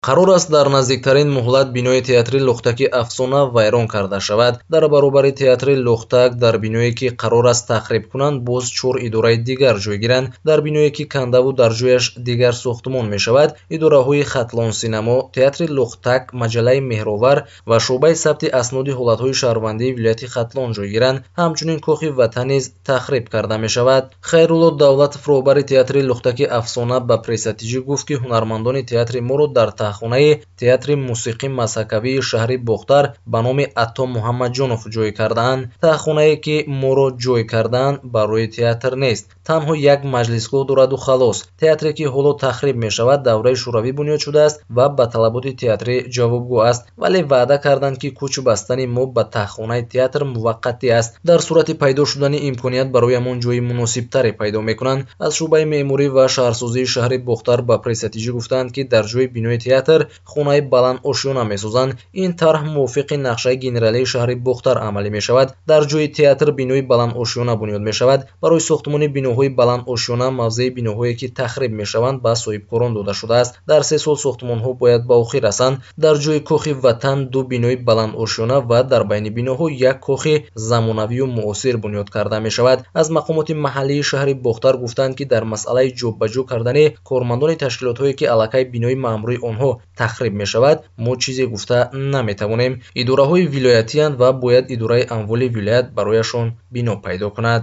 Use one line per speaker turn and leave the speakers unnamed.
Қарор аст дар наздиктарин муҳлат бинои театри Лухтаки Афсона вайрон карда шавад. Дар баробари театри Лухтак дар биное, ки қарор аст тахриб кунанд, боз чор идораи дигар ҷойгиранд. Дар биное, ки кандаву дар ҷояш дигар сохтмон мешавад, идораҳои Хатлон синамо, театри Лухтак, маҷаллаи Меҳровар ва шӯъбаи сабти асноди ҳолатҳои шаҳрвандии вилояти Хатлон ҷойгиранд. Ҳамчунин Кохи Ватан низ тахриб карда мешавад. Хайрулло Давлатов, роҳбари театри Лухтаки Афсона, ба Пресса-ТЖ гуфт, ки ҳунармандони театри моро дар таҳхонаи театри мусиқӣ мазҳакавии шаҳри Бохтар ба номи Атто Муҳаммадҷонов ҷой кардаанд. Таҳхонае, ки моро ҷой кардаанд, барои театр нест. Танҳо як маҷлисгоҳ дораду халос. Театре, ки ҳоло тахриб мешавад, давраи шӯравӣ бунёд шудааст ва ба талаботи театрӣ ҷавобгӯ аст. Вале ваъда карданд, ки кӯч бастани мо ба таҳхонаи театр муваққатӣ аст. Дар сурати пайдо шудани имконият бароямон ҷои муносибтаре пайдо мекунанд. Аз шӯъбаи меъморӣ ва шаҳрсозии шаҳри Бохтар ба Пресса-ТЖ гуфтанд, ки дар ҷои бинои театр хонаи баландошёна месозанд. Ин тарҳ мувофиқи нақшаи генералии шаҳри Бохтар амалӣ мешавад. Дар ҷои театр бинои баландошёна бунёд мешавад. Барои сохтмони биноҳои баландошёна мавзеи биноҳое, ки тахриб мешаванд, ба соҳибкорон дода шудааст. Дар 3 сол сохтмонҳо бояд ба охир расанд. Дар ҷои Кохи Ватан ду бинои баландошёна ва дар байни биноҳо як кохи замонавию муосир бунёд карда мешавад. Аз мақомоти маҳаллии шаҳри Бохтар гуфтанд, ки дар масъалаи ҷобаҷӯ кардани кормандони ташкилотҳое, ки аллакай бинои маъмурии онҳо тахриб мешавад, мо чизе гуфта наметавонем. Идораҳои вилоятиянд ва бояд идораи амволи вилоят барояшон бино пайдо кунад.